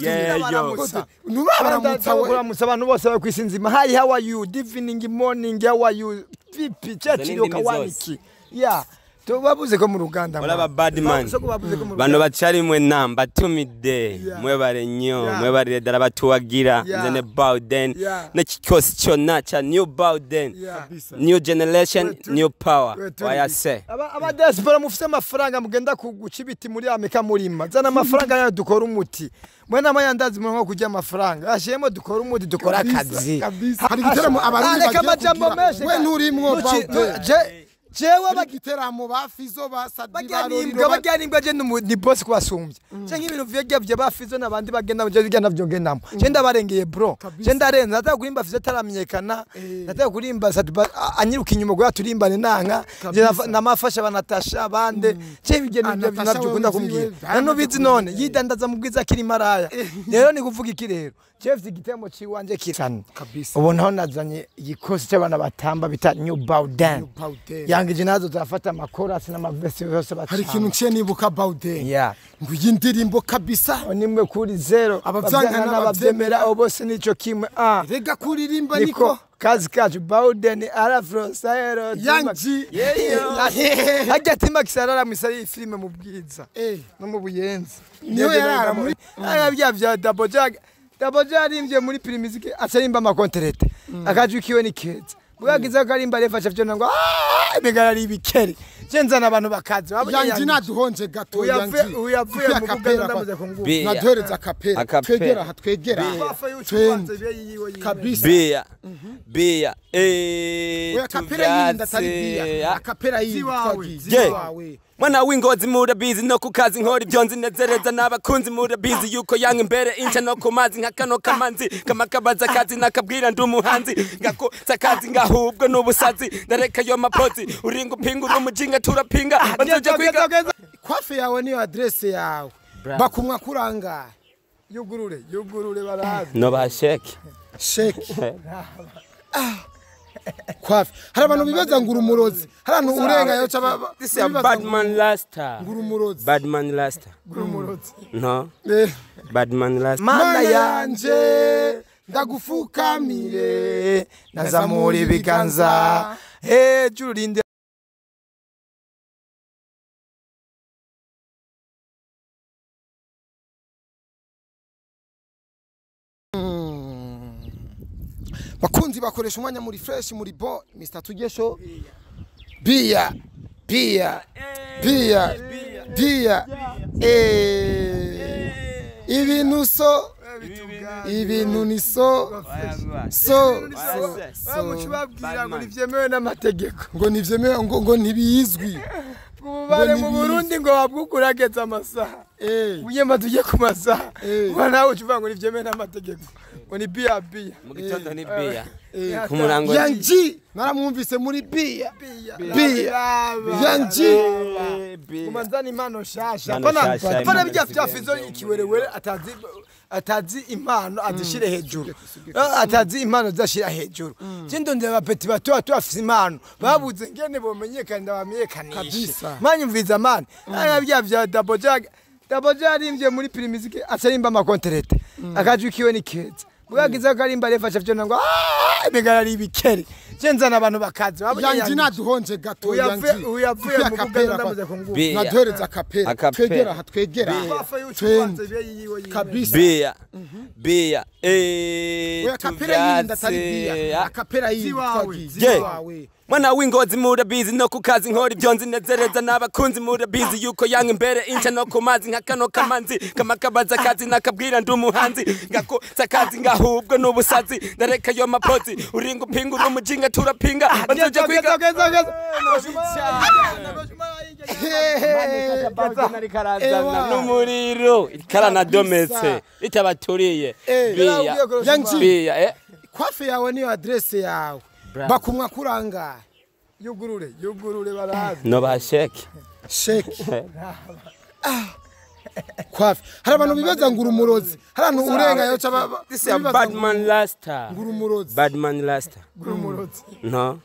Yeyo. Nurabaramutsa we. Kuramutsa abantu bose bari kwisi nzima. Hi, how are you? Evening, morning, how are you? Vipi chachiro kawaniki. Yeah. Tubabuze ko mu ruganda. Olaba bad man. Bano bacari mwe namba tumide. Mwebare nnyo, mwebarire ddala batuwagira. Nze ne Bawden. N'ekikosi kyonna kya New Bawden. New generation, new power. Wayase. Aba diaspora mufise amafaranga mugenda kuguca ibiti muri Amerika murima. Zana amafaranga yayo dukora umuti. Mwe namayandazi mwe kurya amafaranga. Ashemo dukora umuti dukora akazi. Hari igiteramo abarundi bagiye kugira. We nturimwo Bawden. Jewe bagiteramo ba Fizo ba Sadi barorimbwa bajyanimbwa je ni boss kubasumbya. Canke ibintu vyegya vya ba Fizo nabandi bagenda je bijya navyo ngendamo. Je ndabarengeye bro. Je ndarenza nataka kurimba Fizo taramenyekana. Nataka kurimba Sadi anyiruka inyuma go yaturimbane nanka. Je namafasha banatasha bande. Je ibyo navyo ukunda kumbwira. Nano bizi none yidandaza mu bwiza kiri maraya. Rero ni kuvuga iki rero. Je mfite igitemo ciwanje kirana. Ubona nazanye igikosi cy'abana batamba bita New Bawden. Yangije nazo zafata amakorasi n'amavesi yose batamba. Hari ikintu nciye nibuka Bawden. Yeah. Ngo iyi ndirimbo kabisa nimwe kuri zero abavyanga n'abavyemera bose nico kimwe. Ah. Rega kuririmba niko kazi kacu Bawden arafro saero Yanji. Hajya tima kisarara misari filime mu bwiza. No mu buyenzi. Niyo yarara muri bya bya Double Jack. Double Jack arimvye muri Primusike acarimba amakonterete. Akajukiwe ni keza. Bwagize ko arimba refa cyo ngo imigara ari ibikeri. Je nzana abantu bakazi. Yanji naduhonje gato Yanji. Uyavuye mu buganda ndamuze kunguka. Naduhereza akapera. Twegera aha twegera. Kabisa. Bia. Bia. Eh. Oya kapera yindi atari bia. Akapera yindi twagiye. Mwana w'ingozi murabizi no kukazi nkora ibyo nzi nezereza n'abakunzi murabizi yuko yanga imbere inca no ku mazi nka kano kamanzi kamakabaza kazi nakabwira ndi umuhanzi ngako sakazi ngahubwo n'ubusazi ndareka yo mapozi uringa upinga uri umujinga turapinga bazoja kwiga kwafe yawe niyo adresse yawe bakumwa kuranga yugurure yugurure barazi no ba sheke sheke kwafi hari abantu bibaza ngo urumurozi hari abantu urenga yo caba this is a bad man laster ngurumurozi bad man laster ngurumurozi no bad man laster mana yanje ndagufukamire nazamura ibiganza hejuru rinde bakunzi bakoresha umwanya muri fresh muri bon Mr Tugesho bia bia bia bia ibintu so ibintu ni so so bamucubabwira ngo nivyemewe n'amategeko ngo nivyemewe ngo ntibizwi ubare mu Burundi ngo babwukurageza amasaha unyemba tujye ku masaha ngo nawe ucuvuga ngo nivyemewe n'amategeko ngo ni bia bia mu gitondo ni bia ku murango Yanji naramwumvise muri bia bia Yanji kumanzana impano shasha pana bijya vya Fizo ikiwerewere atazi impano azishire hejuru atazi impano zashira hejuru je ndondera abapeti bato bato afise impano babuze ngene bomenyekana ndabamenyekanisha manyumviza man bya bya Double Jack Double Jack arimvye muri Primusike acarimba amakonterete akajukiwe ni keza bwagize ko arimba refa cyo ngo imigara ari ibikeri je nzana abantu bakazi Yanji naduhonje gato Yanji uyavuye mu buganda ndamuze kunguka naduhereza akapera twegera aha twegera kabisa bia bia eh oya kapera yindi atari bia akapera yindi twagiye Mwana w'ingozi murabizi no kukazi nkora ibyo nzi nezereza n'abakunzi murabizi yuko yanga imbere inca no ku mazi nka kano kamanzi kamakabaza kazi nakabwira ndi umuhanzi ngako sakazi ngahubwo n'ubusazi ndareka yo mapozi uringa upinga uri umujinga turapinga bazoja kwiga n'umuriro ikarandometse itabaturiye bia Yanji kwafe yawe niyo adresse yawe bakumwa kuranga yugurure yugurure barazi no ba sheke sheke kwafi hari abantu bibaza ngo urumurozi hari abantu urenga yo caba this is a bad man laster ngurumurozi bad man laster ngurumurozi no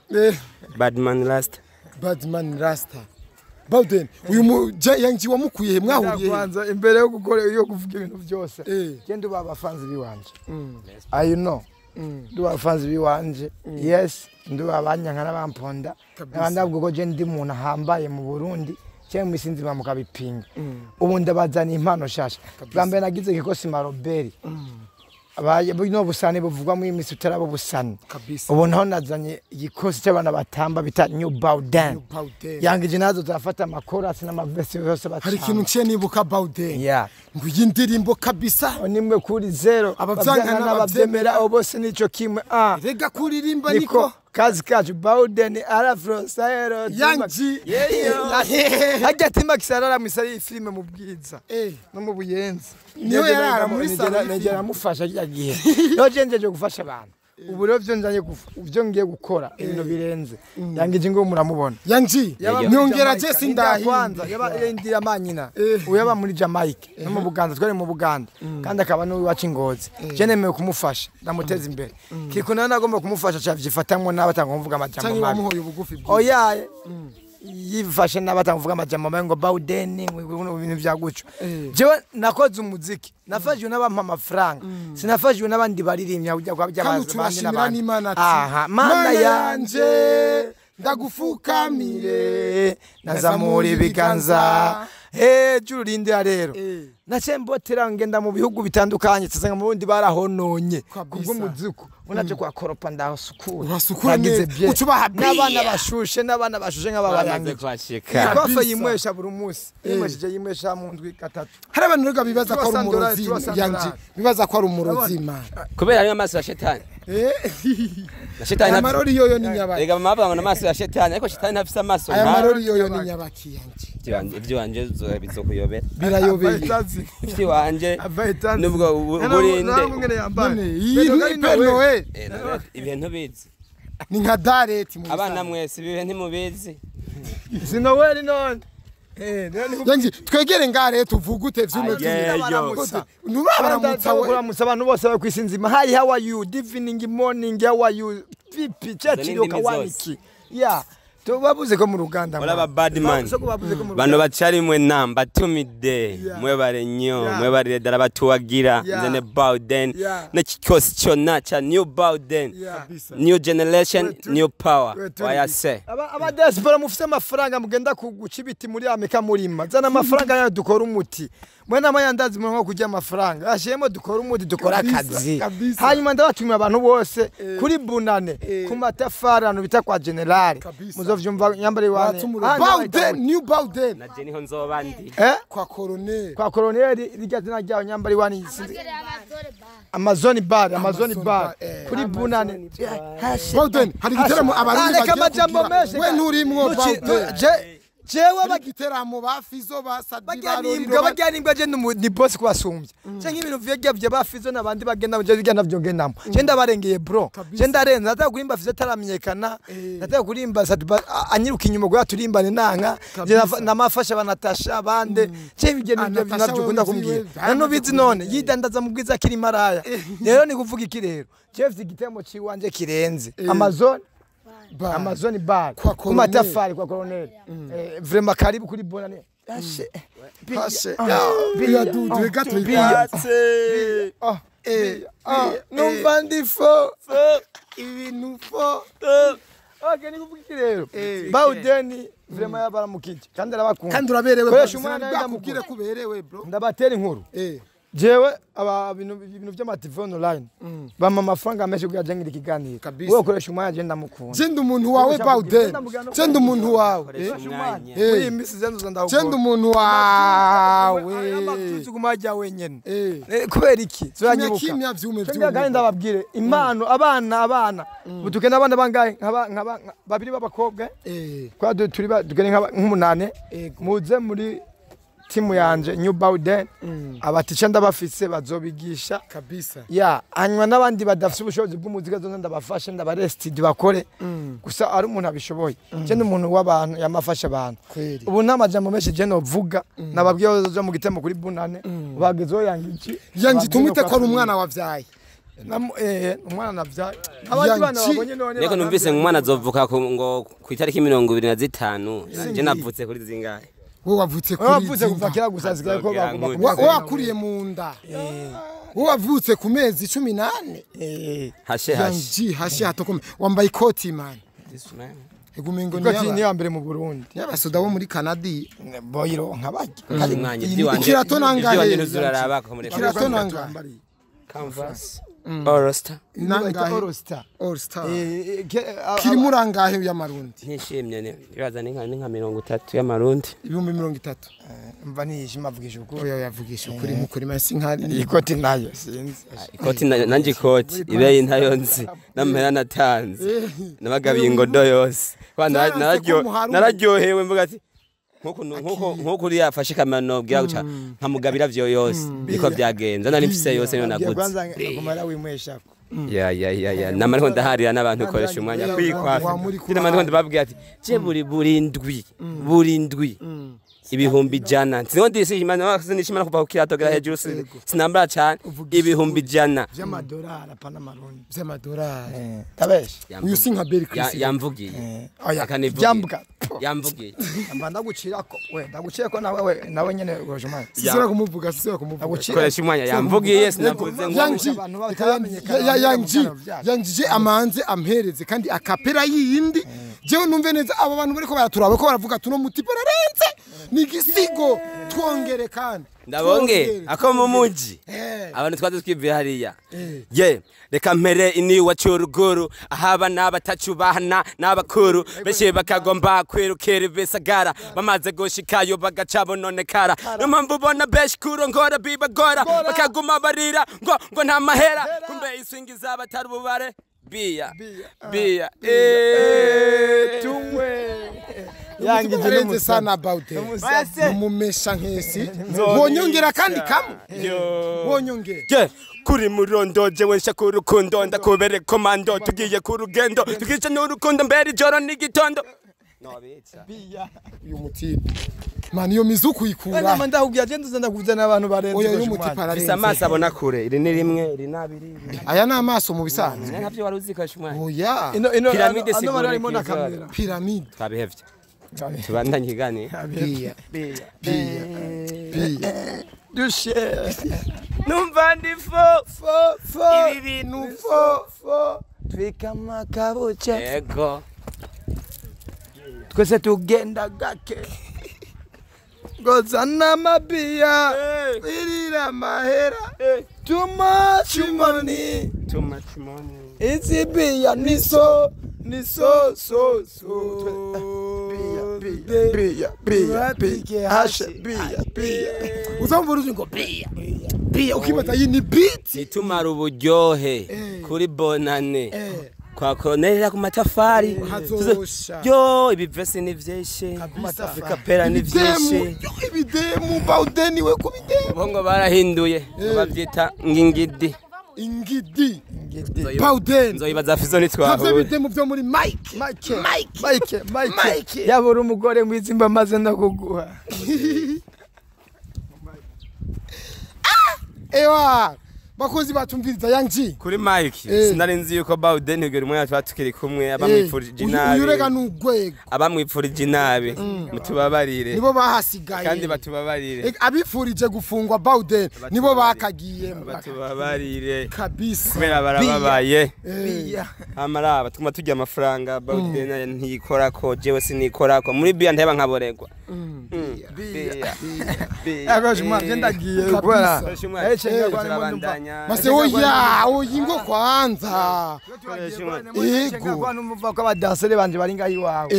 bad man laster bad man laster Bawden uyu Young wamukuye he mwahuriye kwanza imbere yo gukora yo kuvuga ibintu byose genda uba abafanzi biwanje I know nduba abafanzi biwanje yes nduba abanyanka n'abamponda n'abandi ko je ndi umuntu ahambaye mu Burundi cyangwa mu sinzi mukabipinga ubu ndabazana impano shasha bwa mbere nagize kikosi Maroberi abaye no busane buvugwa mu imisi utarabo busane ubu naho nazanye igikosi cy'abana batamba bita New Bawden yangije nazo zafata amakorasi n'amavesi yose batamba hari ikintu nciye nibuka Bawden ngo iyi ndirimbo kabisa nimwe kuri zero abavyanka n'abavyemera abo bose nico kimwe rega kuririmba niko kazi kacu Bawden arafro saero Yanji hajya tima kisarara misari filime mu bwiza no mu buyenzi niyo yarara muri salo negera amufasha kya gihe no jenjeje gufasha abantu ubu rero byo nzanye byo ngiye gukora ibintu birenze yangije ngo muramubona Yanji nyongera je sindahi kwanza yaba indira manyina uyaba muri Jamaica no mu Buganda twari mu Buganda kandi akaba n'uwacu ingozi je nemewe kumufasha ndamuteza imbere kiko nawe nagomba kumufasha cyavyifatamwe n'abatanga kuvuga amajambo mabi oya yifashe n'abatanga kuvuga amajambo mabi ngo Bawden ibintu bya guco jewe nakoze umuziki nafashijwe n'abampa amafaranga sinafashijwe n'abandi baririmbyi ujya kwa by'abazi n'abandi aha mana yanje ndagufukamire nazamura ibiganza hejuru rindira rero nace mbotera ngenda mu bihugu bitandukanye tsanga mu bundi barahononye kubw'umuzuko unaje kwa koropa ndahasukura nagize bien n'abana bashushe n'abana bashushe nk'ababayange kwafa yimwesha buri munsi yimwesheje yimwesha mu ndwi gatatu hari abantu rega bibaza ko ari umurozi Yanji bibaza ko ari umurozi man kubera ari amaso ya shetani na shetani amarori yoyo ni nyabaki rega mama bavuga amaso ya shetani ariko shetani ntafise amaso aya marori yoyo ni nyabaki Yanji ibyo wanje bizokuyobera birayobeye ibyo wanje nubwo burinde iyi ni Noel ibintu bizi ni nka dareti abana mwese ibihe ntimubizi si Noel none Yanji twegere ngare tuvugute vyume nubaramutsa kuramutsa abantu bose bari kwisi nzima hi how are you evening morning how are you vipi chachiro kawaniki yeah tubabuze ko mu Ruganda uraba bad man bano bacari mwe namba tumide mwe bare nnyo mwe bare dara batuwagira nzene Bawden n'ikikosi cyona cha New Bawden new generation new power wayase aba diaspora mufise amafaranga mugenda kuguca ibiti muri Amerika murima zana amafaranga yayo dukora umuti mwe n'amayandazi murongo kujya amafaranga ashiyemo dukora umuti dukora akazi hanyuma ndabatumira abantu bose kuri bunane ku matafari ahantu bita kwa general muzovyumva nyambari wane Bawden New Bawden na je niho nzoba ndi kwa colonel kwa colonel rirya zina ryaho nyambari wane Amazon bar Amazon bar kuri bunane Bawden hari igiteramo abarundi bagiye kugira we nturimwo Bawden jewe bagiteramo ba Fizo ba Sadi barya nimbwa je ni boss kubasumbya canke ibintu vyegya vya ba Fizo nabandi bagenda je bijya navyo ngendamo je ndabarengeye bro je ndarenza nataka kurimba Fizo ataramenyekana nataka kurimba Sadi anyiruka inyuma go yaturimbane nanka namafasha banatasha bande je ibyo navyo ukunda kumbwira nanubizi none yidandaza mu bwiza kiri maraya rero ni kuvuga iki rero je mfite igitemo ciwanje kirenze Amazon Amazon bar ku matafari kwa colonel vraiment karibu kuri bonane Hashe biya dudu gato ibatse numva ndi fo ibintu fo okay ni kuvuga iki rero Bawden vraiment yabaramukije kandi arabakunda kandi uraberewe koresha umwana ndakubwire kuberewe bro ndabatera inkuru jewe aba ibintu by'amativi online bama amafaranga menshi kugira ngira ikiganiro wowe ukoresha umwanya je ndamukunda je ndi umuntu wawe Bawden je ndi umuntu wawe muri iyi minsi zenzuza ndawukora je ndi umuntu wawe amatuzi guma ajya wenyene kubera iki turanyibuka kimya vyume vyume kandi ndababwire impano abana butuke n'abana bangahe nkaba babiri b'abakobwa kwa turi tugene nk'umunane muze muri timu yanje New Bawden abatica ndabafise bazobigisha kabisa ya hanyuma n'abandi badafise ubushobozi bw'umuziki zo ndabafashe ndabarestidi bakore gusa ari umuntu abishoboye je ndi umuntu w'abantu yamafasha abantu ubu nta majambo menshi je novuga nababwiye bazoja mu gitemo kuri bunane bagezeho yangiki yangi tumwite ko ari umwana wavyaye Umwana navyaye abandi bana babonye none Niko numvise ngo umwana azovuka ngo ku itariki 25 je navutse kuri zingahe? Wowe wavutse kuri wavutse kuva kera gusa sigaye ko wakuriye mu nda. Wowe wavutse ku mezi 18. Hashe hashe. Hashe hatokome. Wambaye ikoti man. This man. Egumengo ni ya mbere mu Burundi. Y'abasoda bo muri Canada boyiro nkabajya. Ikirato nangahe? Ikirato nangahe? Canvas. All-Star. Nangahe? All-Star. All-Star. Kiri murangahe y'amarundi? Nishimye ne. Ibaza ni nka 30 y'amarundi. Ibihumbi 30. Mva nishima avugisha ukuri. Oya yavugisha ukuri mukuri masi nka ikoti nayo sinzi. Ikoti nanje ikoti ibeyi ntayo nzi. Namera natanze. Nabagabiye ingodo yose. Nararyohewe mvuga ati nkuko uri yafashe kamano bwira guca nkamugabira vyo yose niko byagenze nari mfise yose niyo nagutse kwanza kumara wimweshako ya namariho ndaharira n'abantu koresha umwanya kwikwafa namariho ndababwira ati je buri burindwi 100,000 sinzi ndishimana sinishimana kuva ku kirato gira hejuru sinambara cyane 100,000 by'amadolari apana marundi by'amadolari tabeshe uyu si nka Berry Chris yamvugiye oya byambuka yamvugiye mba ndagucirako we ndagucirako nawe nawe nyene urajumana sisira kumuvuga koresha umwanya yamvugiye sinavuze ngo Young G amanze ampereze kandi akapera yindi jewe numve neza aba bantu bariko baraturaba ko baravuga tuno mutipe rarenze ni gisigo twongere kandi ndabonge ako mu muji abantu twaze twivuye hariya ye reka mpere ini wacu ruguru ahaba n'abatacubahana n'abakuru benshi bakagomba kwirukira ibisagara bamaze gushikayo bagaca bononekara niyo mpamvu ubona benshi kurongora bibagora bakaguma barira ngo nta mahera kumbe iswingi z'abatari ububare biya biya tumwe Yangi sana about it. Mumesha nkesi. Wonyongera kandi kamwe. Wonyongera. Kuri murondo jewe nshaka urukundo ndakubere komando tugiye ku rugendo tugice n'urukundo mbere ijoro n'igitondo. No bica. Uyu mutipe. Man iyo mizuku ikura. Nama ndakubwira je nduza ndakuzana abantu barenze. Oya uyu mutipe ararenze. Fisa amaso abona kure. Iri ni rimwe, iri nabiri. Aya ni amaso mu bisanzwe. Navyo wari uzikoresha umwana. Oya. Ino piramide sigura harimo na kamera. Piramide. Twabihevye. Tubandanye igani. Biya. Biya. Biya. Dushe. Numva ndi fo fo fo. Ibi bintu fo fo. Twika makabuche. Yego. Twese tugenda gake. Gozana mabia. Irira mahera. Too much money. Too much money. It's biya ni so ni so so so. Biya biya biya biya hashe biya biya. Uzamvura uzi ngo biya biya ukibata iyi ni beat. Nitumara uburyohe kuri bonane. Kwa konerera ku matafari yo ibivese ni vyeshe bikapera ni vyeshe ibidemu baudeni we kubidemu bongo barahinduye bavyita ngingidi ingidi baudeni nzoyibaza fizo nitwahuye ibidemu byo muri Mike Mike Mike Mike yabura umugore mwizimba maze ndakuguha ewa bakozi batumviriza Young G kuri Mike sinari nzi yuko Bauden ugera umwe twatukiri kumwe abamwifurije inabi uyurega n'ugwego abamwifurije inabi mutubabarire nibo bahasigaye kandi batubabarire abifurije gufungwa Bauden nibo bakagiye batubabarire kabisa kubera barababaye amaraba tuma tujya amafaranga Bauden ntikora ko jewe sinikora ko muri biya nteba nkaboregwa biya biya agashuma ngendagiye kubera Mase oya oyingo kwanza yego kwa numva ko abadansere banje bari ngayi wawe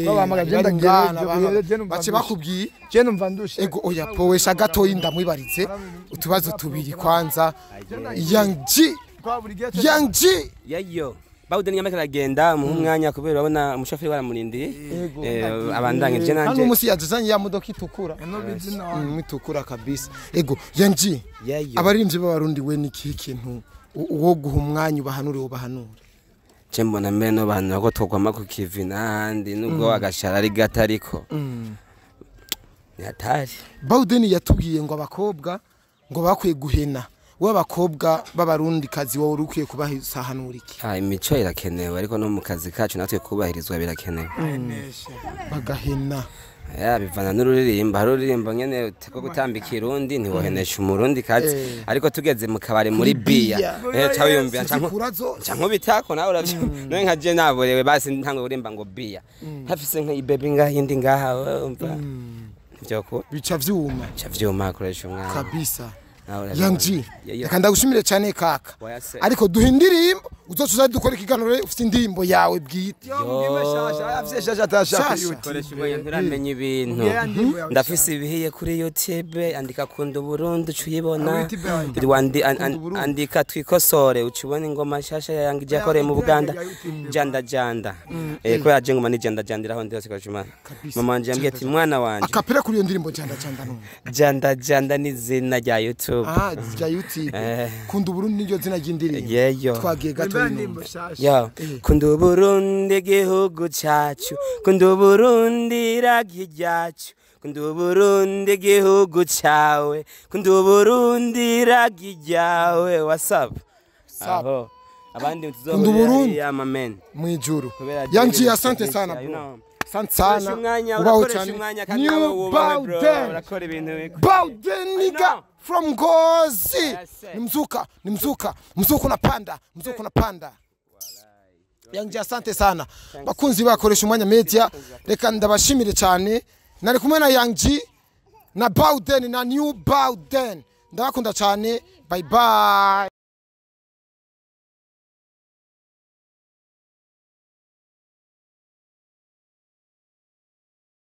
babamaga genda ngiye bace bakubwiye je numva ndushe ego oya powesha gatoyi ndamwibaritse utubazo tubiri kwanza Young G Young G yayo Bauden nyamaka aragenda mu mwanya kubera urabona umushoferi waramurindiye abandanye je nanje hano musi yajazanye ya modoka itukura itukura kabisa ego Young G abaririmbyi b'abarundi we niki kintu uwo guha umwanya ubahanure ubahanure je mbona mbere no bantu ko twokwama ku kivi nandi nubwo agashara ari gatariko ni hatari Bauden yatubwiye ngo abakobwa ngo bakwiye guhena W'abakobwa b'abarundi kazi wowe uri ukwiye kubahisahanura iki? Imico irakenewe, ariko no mu kazi kacu natwe kubahirizwa birakenewe. Bagahena. Ya, bivana n'ururirimbo. Hari ururirimbo nyene ko gutambika irundi ntiwohenesha umurundi kazi, ariko tugeze mu kabari muri biya, ca wiyumvira nca Zikura zose. Nca nkubitako nawe uravyo. None nka je naborewe, basi ntango urimba ngo biya hafise nka ibebi ngaha, iyindi ngaha, umva ntivyokura. Bica vyuma. Ca vyuma, akoresha umwana. Kabisa. Nawe urabibona. Young G, Yeah. reka ndagushimire cyane kaka. Oya se. Ariko duha indirimbo uzoca uza dukora ikiganiro ufite indirimbo yawe bwite. Shasha. Koresha umwanya, nturamenya ibintu. Ndafise ibihiye kuri YouTube, andika Kunda Burundi uca uyibona. Andika Twikosore uca ubona ingoma nshasha ya Young G yakoreye mu Buganda, Janda Janda. Ko yaje ngoma ni Janda Janda iraho ndi hose. Koresha umwanya. Mama wanje yambwiye ati: "Mwana wanje." Akapera kuri iyo ndirimbo Janda Janda numva. Janda Janda ni izina rya YouTube. Ah, rya YouTube. Kunda Burundi niryo zina ry'indirimbo. Yeyo. Twagiye gato numva. Yo, kunda Burundi igihugu cacu, kunda Burundi iragi ryacu, kunda Burundi igihugu cawe, kunda Burundi iragi ryawe. What's up? Aho abandi Kunda Burundi. Ya mamen. Mwijuru. Kubera Young G, jewe asante sana you bro. know. Asante Ukoresha sana. umwanya, Ubaho urakoresha cyane. umwanya kandi New nawe wubahwe bro. Bowden. Urakora ibintu bikwiye. Bowden nigga know. from Ngozi. Yes, sir. Ni mzuka, ni mzuka, mzuka unapanda, mzuka unapanda. Young G, asante sana. Bakunzi bakoresha umwanya media, reka ndabashimire cyane. Nari kumwe na Young G na Bowden na New Bowden. Ndabakunda cyane. Bye bye.